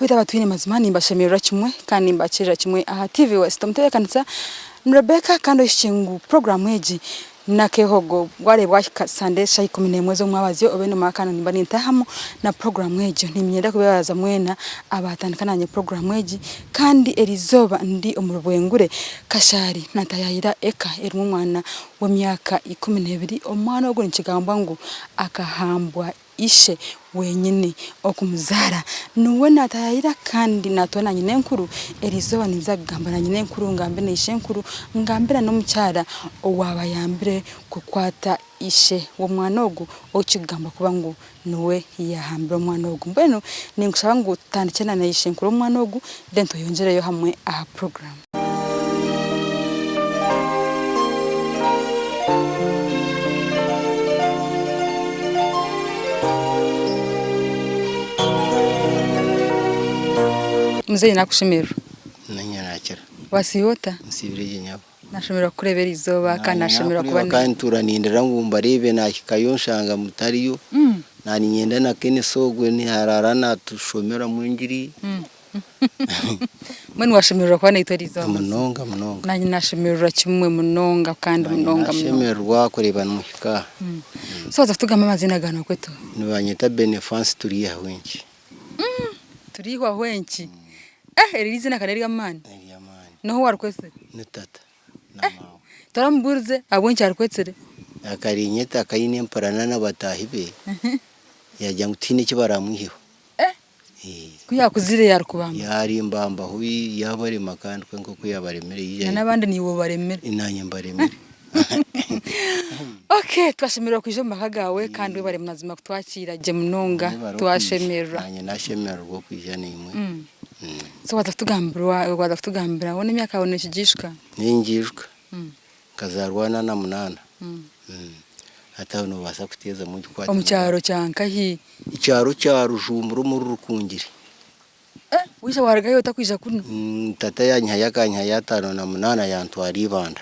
Beitu abatwine mazima nimbashemererwa kimwe kandi nimbakirira kimwe aha TV West. Omutebeekanisa ni Rebecca kandi oishukye ngu puroguraamu egi n'akeehogo. Wareeba wahika Sande shaaha 11 z'omwabazyo obe n'omwaka kandi nimba nintaahamu na puroguraamu egyo. Niinyenda kubeebaza mwena abaatandika naanye puroguraamu egi kandi eriizooba ndi omuri Bwengure Kashaari naataayaayira eka erimu omwana w'emyaka 12. Omwana ogu nikigambwa ngu akahambwa Ishe wenyini okumuzaara. Niwe naatayayira kandi naatuura na nyinenkuru. Eriizooba ninza kugamba na nyinenkuru, ngambe na ishenkuru, ngambe na n'omukyara owaabayambire kukwata ishe w'omwana ogu ou kirikugambwa kuba ngu niwe yaahambire omwana ogu. Mbwenu ninkushaba ngu tutandikye na ishenkuru w'omwana ogu then tweyongyereyo hamwe aha puroguraamu. Muzeeyi nakushemererwa. Nanye nakira. Wasiiba ota? Nsiibire gye nyabo. Nashemererwa kukureeba erizooba kandi nashemererwa kuba Nakureeba kandi ntuura nindira ngu mbareebe nahikayo nshanga mutariyo. Naninyenda na Kenesi ogwe niharaara natushomeramu engiri. Mbwenu washemererwa kuba naitwe eriizooba mazima? Munonga munonga. Nanye nashemererwa kimwe munonga kandi Nanye munonga munonga. nashemererwa kureeba nimuhika aha. So waza kutugamba amaziina gaawe nokweta oha? Nibanyeta Benefansi Turiihahwenki. Turiihwahwenki? Eh eri eiziina ka nery'amaani. Nery'amaani. Noha owarikwetsire? Ni tata na maawe. Toramuburize ahabw'enki arikwetsire? Akarinyeta akaine emparana na bataahi be, yagira ngu tihaine eki baramwiheho. Eh! Ku yaakuzire yaarikubamba. Yaarimbambaho yaabarema kandi kwe nk'oku yaabaremire yaija. Na n'abandi niiwe obaremire. Naanye mbaremire. Okay, twashemererwa kwija omu maka gaawe kandi webare mazima kutwakiira gye munonga. Twashemererwa. Naanye nashemererwa okwija naimwe. So waaza kutugambira waaza kutugambira woona emyaka yaawe nokigiijuka? Ningiijuka. Nkazaarwa ana na munaana. Hati aho noobaasa kuteezamu ogikwate. Omu kyaro kya nkahi? Ekyaro kya Rujumbura omuri Rukungiri. Eh, waija waarugayo ota kwija kunu? Tata yaanyihayo akanyihayo ataano na munaana yantwara Ibanda.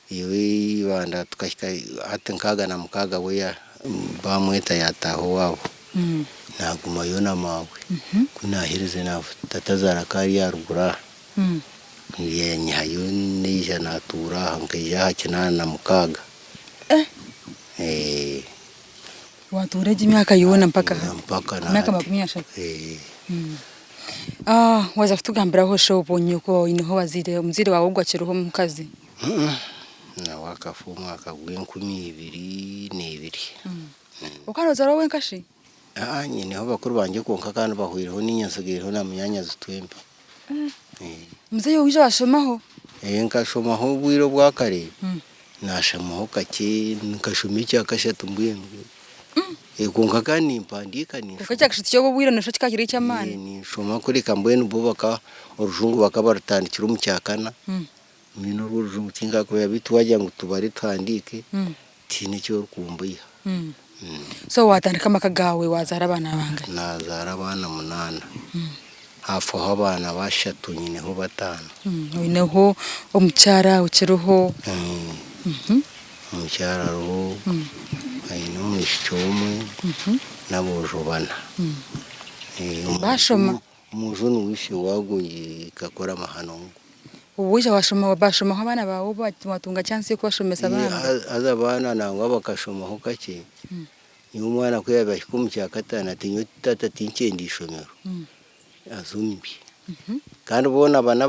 Iwe Ibanda tukahika hati 66 we baamweta yaataaha owaabo. Naagumayo na maawe. Ku naaherize tata azaara akaba ari aharuguru aha. Yanyihayo naija natuura aha nkaija aha 86. Eh! Watuura egyo emyaka yoona mpaka hati? Mpaka na Emyaka hati. 30? Waaza kutugambiraho shi obu nyoko oineho abazaire, omuzaire waawe ogwo akiriho omukazi? Nawe akafa omwaka gw'enkumi ibiri n'ebiri. Okaba nozaarwa wenka shi? Aa nyineho bakuru bangye kwonka kandi bahweireho niinye ntsigaireho na munyaanyazi twembi. Muzeeyi owaija waashomaho? Ee nkashomaho obwire obwa kare, naashomaho kakye nkashoma ekya kashatu mbwenu. Kwonka kandi nimpandiika Kwonka ninshoma. ekya kashatu ky'obwo obwire noshusha kikaba kiri eky'amaani. Ninshoma kureka mbwenu bo baka orujungu bakaba barutandikire omu kyakana, mbwenu orwo orujungu tinkakubeha beitu waagira ngu tubare tuhandiike, tihaine eki orikumbiiha. So waatandika amaka gaawe waazaara abaana bangahi? Naazaara abaana munaana. Haafaho abaana bashatu nyineho bataano. Oineho omukyara okiriho? Omukyara ariho, aine omwishiki omwe n'aboojo bana. Baashoma? Omwojo niwe ishe waago nkakora amahano ngu. Obu waija washoma bashomaho abaana baawe obu watunga chance y'okubashomesa bambi? Haza abaana nangwa bakashomaho kakye, nyowe omwana ku yaabaire ahika omu kyakataano ati nyowe taata tinkyenda ishomero, aza omu bye. Kandi boona bana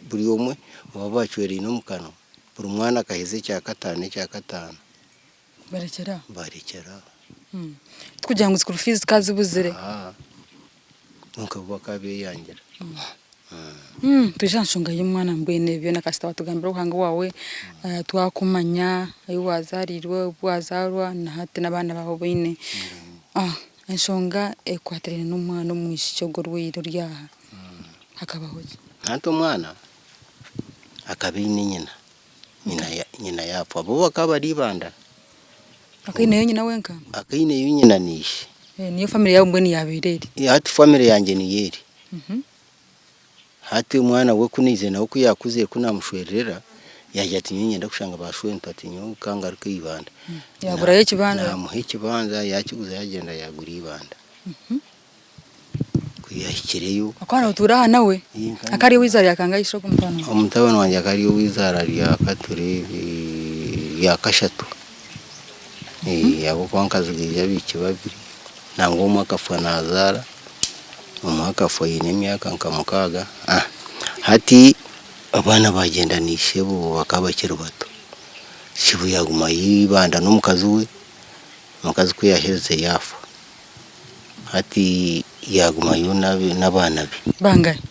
buri omwe baba bacweraine omu kanwa, buri mwana akaheza ekyakataano ekyakataano. Barekyera aho? Barekyera aho. Tikugira ngu school fees zikaba zibuzire? Haa, kwonka bo bakaba beyangira. Twije aha nshonga y'omwana mbwenu ebyo byona kasita watugambira Ruhanga waawe, twakumanya ahi wazarirwe, obu wazarwa na hati n'abaana baawe obu oine. Enshonga ekwatiraine n'omwana omwishiki ogu orwaire ori aha, hakabaho ki? Hati omwana akaba aine nyina. Nyina yaafa. Bo bakaba bari Ibanda. Akaineyo nyina wenka? Akaineyo nyina na ishe. Niyo family yaabo mbwenu yaabaire eri? Hati family yangye niyo eri. Hati omwana we ku naizire nawe ku yaakuzire ku naamushwererera, yaagira ati nyowe niinyenda kushanga baashwento ati nyowe ka ngaruke Ibanda. Yaagurayo ekibanja? Naamuha ekibanja yaakiguza yaagyenda yaagura Ibanda. Yahikireyo. Akaba notuura aha nawe? Akaba ari ow'izaara rya kangahi shi ogwo mutabani waawe? Omutabani wangye akaba ari ow'izaara rya katureebe rya kashatu ahabw'okuba nkazigaija abaishiki babiri nangwa omwe akafa nazaara, omwe akafa aine emyaka nka mukaaga. Hati abaana bagyenda na ishebo bakaba bakiri bato, ishebo yaguma ayibanda n'omukazi we, omukazi ku yaherize yaafa. Hati yaagumayo n'abaana be. Bangahi?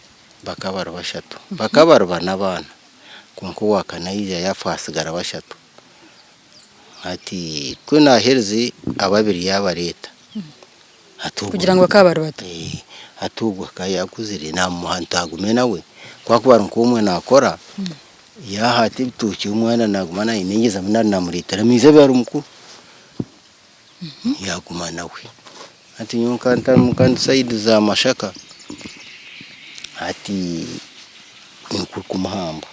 Bakaba bari bashatu. Bakaba bari bana abaana, kwonka owa kana yaija yaafa haatsigara bashatu. Hati ku naaherize ababiri yaabareeta. Hati ogwo. Kugira ngu bakaba bari bato. Hati ogwo akaba yaakuzire naamuha nti agume nawe, ku akuba ari nk'omwe naakora, yaahaata ebitookye omwana naaguma naayinengyezamu nari naamureetera amaizi abe ari mukuru. Yaaguma nawe. Hati nyowe nka ndi sayidi za Mashaka, hati nikwo kumuhamba.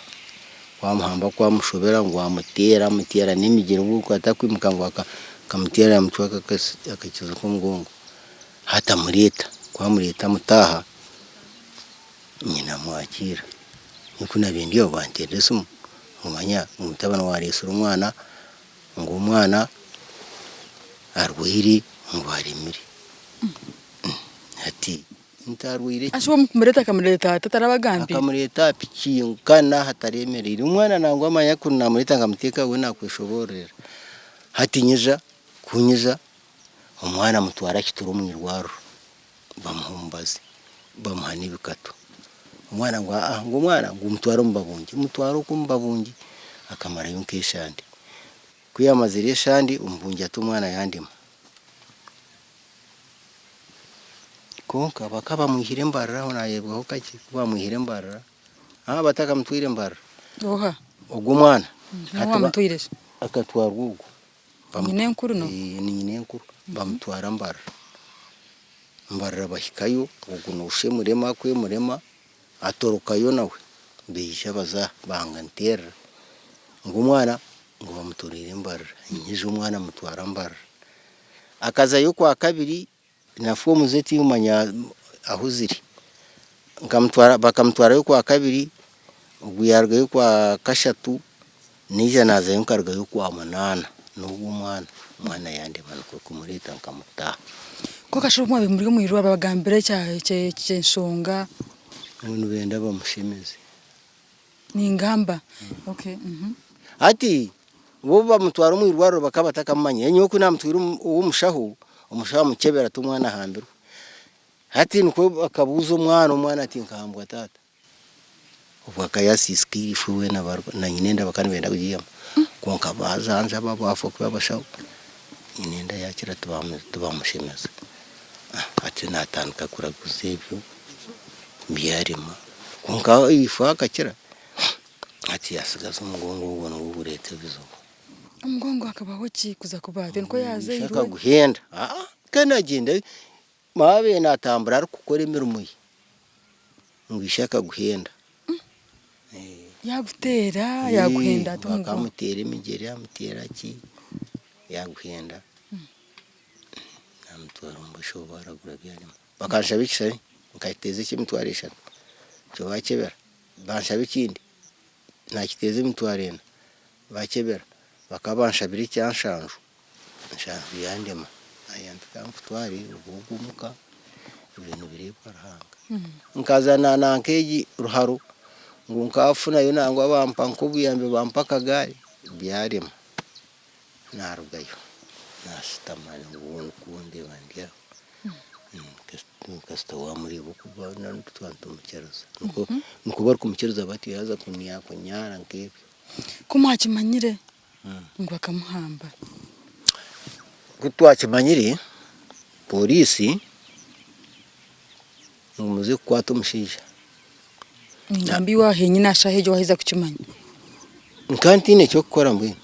Ku amuhamba ku amushobera ngu amuteera amuteera n'emigyera obu atakwimuka ngu akamuteera yamucweka akakizo k'omugongo. Hati amureeta, ku amureeta amutaaha, nyina amwakiira. Nyowe ku naabaire ndi aho banteerera esimu ngu manya ngu mutabani waawe areetsire omwana Ngu omwana arwaire ngu aremire. Hati nti arwaire ki? Ashuba omu kumureeta akamureeta ata atarabagambire? Akamureeta aha piki kandi n'aha ataremereire. Omwana nangwa amanya ku namureeta nkamuteeka aho we nakweshoboororera. Hati nyija, ku nyija omwana mutwara Kituro omu irwariro bamuha omubazi, bamuha n'ebikato. Omwana ngu aa ngu omwana ngu mutware omu babungi, mutware okwo omu babungi akamarayo nk'eshande. Ku yaamazire eshande omubungi ati omwana yandema. Kwonka bakaba bamwihire Mbarara aho naayebwaho kakye ku baamwihire Mbarara, aa batakamutwire Mbarara. Oha? Ogwo omwana. N'oha owamutwire shi? Akatwarwa ogwo. Nyina enkuru no? Ni nyina enkuru. Bamutwara Mbarara. Mbarara bahikayo, ogu noshusha emurema ku emurema, atorokayo nawe. Baija baza banga nterera ngu omwana ngu bamutoreire Mbarara. Nyija omwana mutwara Mbarara. Akazayo okwakabiri na foomu ze tindimanya ahu ziri. Nkamutwara bakamutwarayo okwakabiri, ogu yarugayo okwakashatu, naija nazayo nkarugayo okwamunaana n'ogwo omwana, omwana yandeba nikwo kumureeta nkamutaha. Kwonka shi obu mwabaire muri omu irwariro babagambira eky'enshonga? Ngu nibenda bamushemeze. Ningamba. Okay. Hati bo bamutwara omu irwariro bakaba batakamumanya. Nyowe ku naamutwire ow'omushaho, omushaho amukyebera ati omwana ahambirwe. Hati nikwo bakabuuza omwana, omwana ati nkahambwa taata. Obwo akaba yaasiisikaire ifwe weena na nyinenda bakaba nibenda kugiihamu. Kwonka baajanjaba baafa kubi abashaho, nyinenda yaakira tibaamushemeza. Hati naatandika kuraguza ebyo byarema. Kwonka ifwe akakira, hati yaatsigaza omugongo ogwo nigwo gureeta ebizibu. Omugongo hakabaho ki kuza kuba atyo? Nikwo yaazairwe? Akaguhenda. Aa ka naagyenda Maabe naatambura arikukora emirimo ye ngu ishe akaguhenda. Yaaguteera, yaaguhenda ata omugongo? Akamuteera emigyere, amuteera ki, yaaguhenda. Naamutwara omu bashaho baaragura byarema. Bakanshaba ekishushani nkakiteeza eky'emitwaro eshatu, nikyo baakyebera. Banshaba ekindi naakiteeza emitwaro ena, baakyebera. Bakaba banshabire ekya nshanju. Nshanju yandema nti ka nkutware obe ogw'omuka ebyo nibireebwa Ruhanga. Nkaza na nk'egi Ruharo ngu nkafunayo nangwa bampa nk'obuyambi bampa akagaari byarema narugayo nashutama nikwo ndeeba ndi aho kasita wamureeba okuba twaba nitumukyiriza nikwo barikumukiriza batyo yaaza kunyaara nk'ebyo. Ku mwakimanyire ngu akamuhamba. Ku twakimanyire, pooriisi ngu muze kukwata omushaija. Ningamba iwe aho henyini aha shaaha egyo waaheza kukimanya. Nkaba ntaine ky'okukora mbwenu,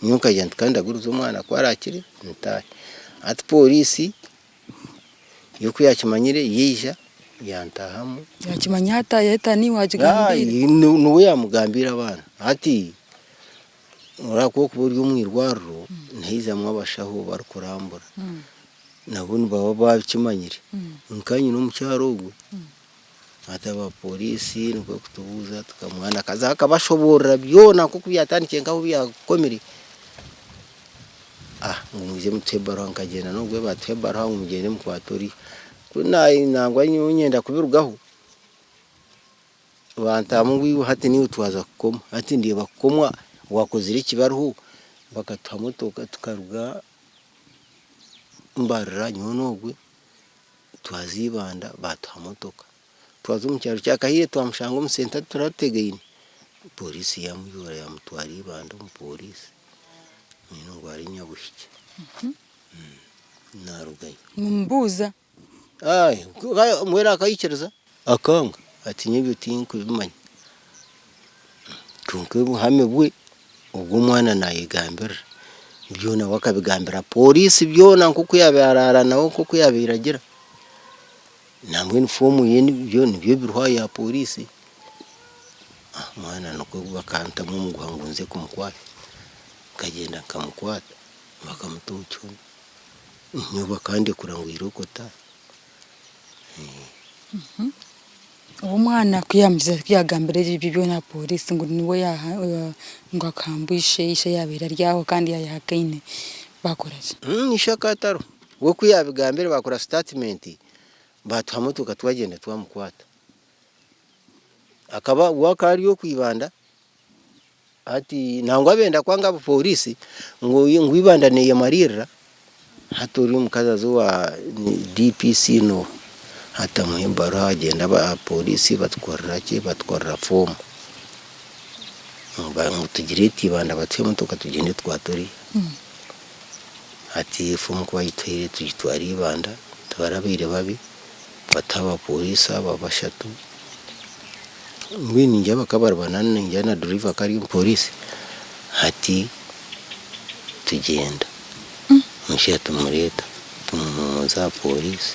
nyowe nkagira nti ka ndagurize omwana ku araakire ntaahe. Hati pooriisi yo ku yaakimanyire yaija yantaahamu. Yaakimanya ata? Eta niiwe waagigambiire? Niwe yaamugambiire abaana. Hati Oraba ku orikuba ori omu irwariro nihaijamu abashaho barikurambura. Nabo nibaba baakimanyire. Nka nyine omukyara ogwe, hati aba poriisi nikwo kutubuuza tukamuha akaza akabashoboorora byona nk'oku byatandikire nk'ahu byakomire. Ngu mwije mutuhe ebaruha nkagyenda n'ogwe baatuha ebaruha ngu mugyende mukwate oriya. Ku nangwa nyowe nyenda kubirugaho, Bantaamu ngu iwe hati niiwe twaza kukoma. Hati ndeeba kukomwa waakozire ekibaruho bakatuha motoka tukaruga Mbarara nyowe n'ogwe twaza Ibanda baatuha motoka. Twaza omu kyaro kya Kahiire twamushanga omu senta turategaine, pooriisi yaamuyoora yaamutwara Ibanda omu pooriisi mbwenu ngu ari Nyabuhikye naarugayo. Nimumubuuza. Mbwenu akaikiriza akanga ati nyowe ebyo tinkubimanya. Kwonka obuhame bwe obw'omwana nayegambirira byona we akabigambira poriisi byona nk'oku yaabaire araara nawe nk'oku yaabaire agira. Nambwenu foomu ye nibyo biriho aha ya poriisi. Omwana nikwo bakantamu omuguha ngu nze kumukwata, nkagyenda nkamukwata bakamuta omu kihome. Nyowe bakandekura ngu irooko otaahe. Obu omwana ku yaamugize ku yaagambire ebyo byona aha pooriisi ngu niwe ngu akahamba ishe, ishe yaabaire ari aho kandi yaayehakaine, baakora ki? Ishe akaba atariho. We ku yaabigambire baakora sitaatimenti, baatuha motoka twagyenda twamukwata. Akaba we akaba ari okwo Ibanda. Hati nangwa benda kwanga abo poriisi ngu ngu Ibanda neyemariirira, hati ori omukazi aza owa DPC n'oha hati amuha ebaruha agyenda aha poriisi batukorera ki batukorera foomu ngu tugireete Ibanda batuhe emotoka tugyende tukwate oriya. Hati foomu ku bagituhaire tugitwara Ibanda tibarabaire babi batuha abaporiisi abo bashatu. Mbwenu ningira bakaba bari banana ningira na driver akaba ari omupoliisi hati tugyenda omushaija tumureeta tumuhumuuza aha poliisi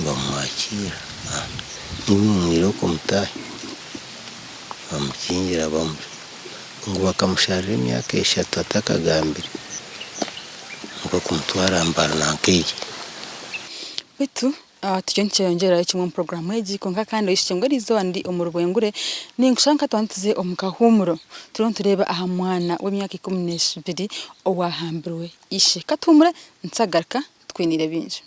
bamwakiira nimumwire okwo mutaahe bamukingira ngu bakamusharira emyaka eshatu atakagambire nikwo kumutwara Mbarara nk'egyo. Beitu Tutyo nikyeyongyerayo kimwe omu puroguraamu egi kwonka kandi oishukye ngu eriizooba ndi omu Rubwengure ninkushaba nka twaba tuze omu kahuumuro turiyo nitureeba aha mwana w'emyaka ikumunebiri owaahambirwe ishe. Ka tuhuumure nituza kugaruka tukwiniire bingi.